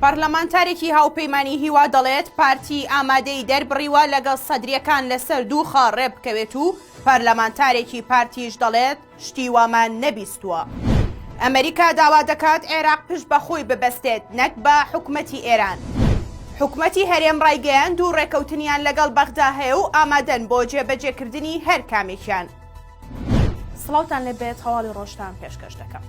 پەرلەمانتارێکی هاوپەیمانی هیوا دەڵێت، پارتی ئامادەیی دەربڕیوە لەگەڵ سەدرییەکان لەسەر دوو خاڵ رێبکەوێت و پەرلەمانتارێکی پارتیش دەڵێت، شتی وامان نەبیستووە. ئەمریکا داوا دەکات عێراق پشت بە خۆی ببەستێت نەک بە حکومەتی ئێران. حکومەتی هەرێم رایگەیاند و رێکەوتنیان لەگەڵ بەغدا هەیە و ئامادەن بۆ جێبەجێکردنی هەر کامێکیان. سڵاوتان لێبێت هەواڵی ڕۆژتان پێشکەش دەکەم.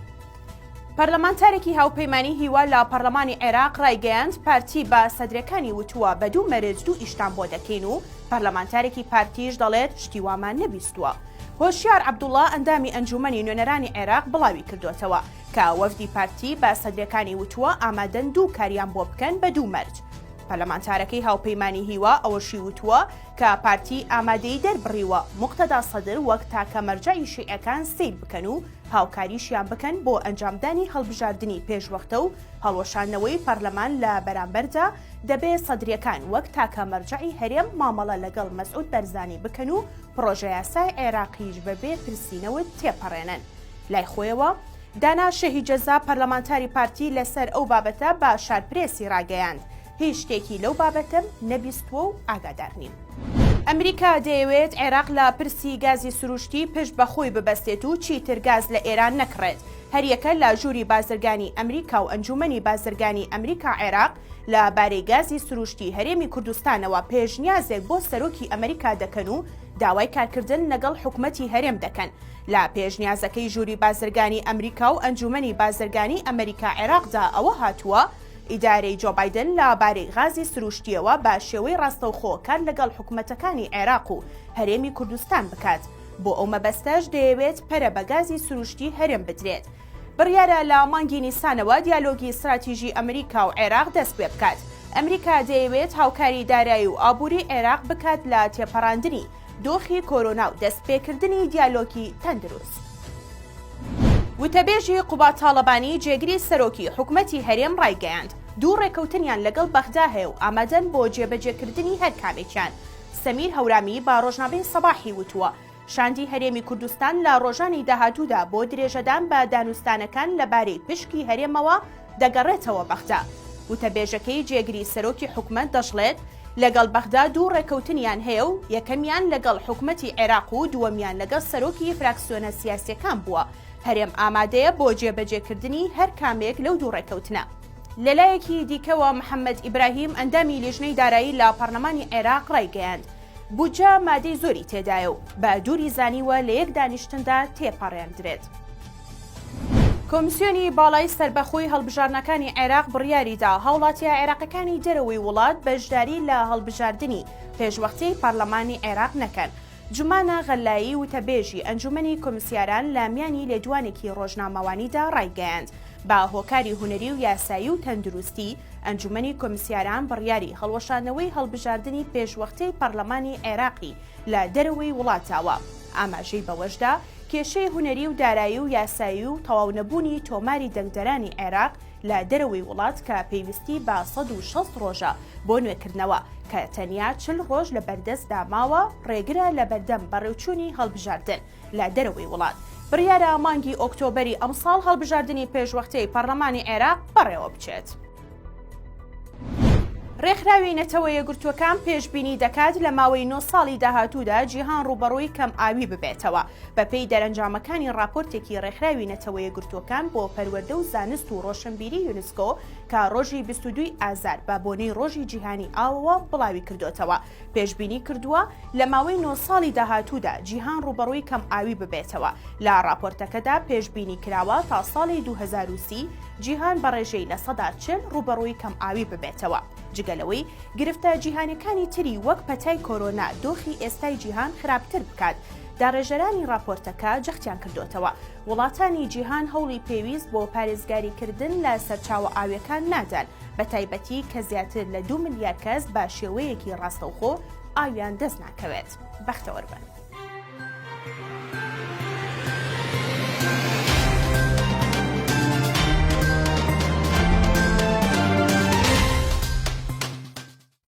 پەرلەمانتارێکی هاوپەیمانی هیوا لە پەرلەمانی عێراق ڕایگەیاند پارتی بە سەدرەکانی وتووە بە دوو مەرج دوو ئیشتان بۆ دەکەین و پەرلەمانتارێکی پارتیش دەڵێت شتی وامان نەبیستووە. هۆشیار عەبدوڵا ئەندامی ئەنجوومەنی نوێنەرانی عێراق بڵاوی کردۆتەوە کە وەفدی پارتی بە سەدرەکانی وتووە ئامادەن دوو کاریان بۆ بکەن بە دوو مەرج. پەرلەمانتارەکەی هاوپەیمانی هیوا ئەوەشی وتووە کە پارتی ئامادەیی دەربڕیوە موقتەدا سەدر وەک تاکە مەرجەعی شیعەکان سەیر بکەن و هاوکاریشیان بکەن بۆ ئەنجامدانی هەڵبژاردنی پێشوەختە و هەڵوەشاندنەوەی پەرلەمان لە بەرامبەردا دەبێ سەدریەکان وەک تاکە مەرجەعی هەرێم مامەڵە لەگەڵ مەسعود بەرزانی بکەن و پڕۆژەیاسای عێراقیش بەبێ پرسی نەوت تێپەڕێنن. لای خۆیەوە، دانا شەهی جەزا پەرلەمانتاری پارتی لەسەر ئەو بابەتە بە شارپرێسی ڕاگەیاند، هیچ شتێکی لەو بابەتەم نەبیستووە و ئاگادار نیم. ئەمریکا دەیەوێت عێراق لە پرسی گازی سروشتی پشت بە خۆی ببەستێت و چیتر گاز لە ئێران نەکڕێت. هەریەکە لە ژووری بازرگانی ئەمریکا و ئەنجوومەنی بازرگانی ئەمریکا-عێراق لە بارەی گازی سروشتی هەرێمی کوردستانەوە پێشنیازێک بۆ سەرۆکی ئەمریکا دەکەن و داوای کارکردن لەگەڵ حکومەتی هەرێم دەکەن. لە پێشنیازەکەی ژووری بازرگانی ئەمریکا و ئەنجوومەنی بازرگانی ئەمریکا-عێراقدا ئەوە هاتووە، ئیدارەی جۆ بایدن لە بارەی غازی سروشتییەوە بە شێوەی ڕاستەوخۆ کار لەگەڵ حکومەتەکانی عێراق و هەرێمی کوردستان بکات، بۆ ئەو مەبەستەش دەیەوێت پەرە بە گازی سروشتی هەرێم بدرێت. بڕیارە لە مانگی نیسانەوە دیالۆگی ستراتیژی ئەمریکا و عێراق دەستپێبکات. ئەمریکا دەیەوێت هاوکاری دارایی و ئابووری عێراق بکات لە تێپەڕاندنی دۆخی کۆرۆنا و دەستپێکردنی دیالۆگی تەندروست. وتەبێژی قوباد تاڵەبانی جێگری سەرۆکی حکومەتی هەرێم ڕایگەیاند، دوو ڕێکەوتنیان لەگەڵ بەغدا هەیە و ئامادەن بۆ جێبەجێکردنی هەر کامێکیان. سەمیر هەورامی بە ڕۆژنامەی سەباحی وتووە، شاندی هەرێمی کوردستان لە ڕۆژانی داهاتوودا بۆ درێژەدان بە دانوستانەکان لەبارەی پشکی هەرێمەوە دەگەڕێتەوە بەغدا. وتەبێژەکەی جێگری سەرۆکی حکومەت دەشڵێت، لەگەڵ بەغدا دوو ڕێککەوتنیان هەیە و یەکەمیان لەگەڵ حکومەتی عێراق و دووەمیان لەگەڵ سەرۆکی فراکسیۆنە سیاسییەکان بووە، هەرێم ئامادەیە بۆ جێبەجێکردنی هەر کامێک لەو دوو ڕێککەوتنە. لەلایەکی دیکەوە، محەمەد ئیبراهیم، ئەندامی لیژنەی دارایی لە پەرلەمانی عێراق ڕایگەیاند، بودجە مادەی زۆری تێدایە و بە دووری زانیوە لە یەک دانیشتندا تێپەڕێندرێت. کۆمسیۆنی باڵای سەربەخۆی هەڵبژاردنەکانی عێراق بڕیاریدا هاوڵاتیە عێراقەکانی دەرەوەی وڵات بەشداری لە هەڵبژاردنی پێشوەختەی پەرلەمانی عێراق نەکەن. جومانە غەلایی وتەبێژی ئەنجومەنی کۆمسیاران لە میانی لێدوانێکی ڕۆژنامەوانیدا ڕایگەیاند، بە هۆکاری هونەری و یاسایی و تەندروستی، ئەنجومەنی کۆمسیاران بڕیاری هەڵوەشاندنەوەی هەڵبژاردنی پێشوەختەی پەرلەمانی عێراقی لە دەرەوەی وڵات داوە. ئاماژەی بەوەشدا، کێشەی هونەری و دارایی و یاسایی و تەواونەبوونی تۆماری دەنگدەرانی عێراق لە دەرەوەی وڵات کە پێویستی بە 160 ڕۆژە بۆ نوێکردنەوە کە تەنیا 40 ڕۆژ لە بەردەستدا ماوە ڕێگرە لە بەردەم بەڕێوچوونی هەڵبژاردن لە دەرەوەی وڵات. بڕیارە مانگی ئۆکتۆبەری ئەمساڵ هەڵبژاردنی پێشوەختەی پەڕلەمانی عێراق بەڕێوەبچێت. ڕێکخراوی نەتەوە یەکگرتووەکان پێشبینی دەکات لە ماوەی نۆ ساڵی داهاتوودا جیهان ڕووبەڕووی کەم ئاوی ببێتەوە. بەپێی دەرەنجامەکانی ڕاپۆرتێکی ڕێکخراوی نەتەوە یەکگرتووەکان بۆ پەروەردە و زانست و ڕۆشنبیری یونسکۆ کە ڕۆژی 22 ئازار بە بۆنەی ڕۆژی جیهانی ئاوەوە بڵاویکردۆتەوە پێشبینی کردووە لە ماوەی نۆ ساڵی داهاتوودا جیهان ڕووبەڕووی کەم ئاوی ببێتەوە. لە ڕاپۆرتەکەدا پێشبینی کراوە تا ساڵی 2030 جیهان بە ڕێژەی 40% ڕووبەڕووی کەم ئاوی ببێتەوە. جگە لەوەی گرفتە جیهانیەکانی تری وەک پەتای کۆرۆنا دۆخی ئێستای جیهان خراپتر بکات. داڕێژەرانی ڕاپۆرتەکە جەختیان کردۆتەوە وڵاتانی جیهان هەوڵی پێویست بۆ پارێزگاریکردن لە سەرچاوە ئاویەکان نادەن، بەتایبەتی کە زیاتر لە دوو ملیار کەس بە شێوەیەکی ڕاستەوخۆ ئاویان دەست ناکەوێت. بەختەوەر بن.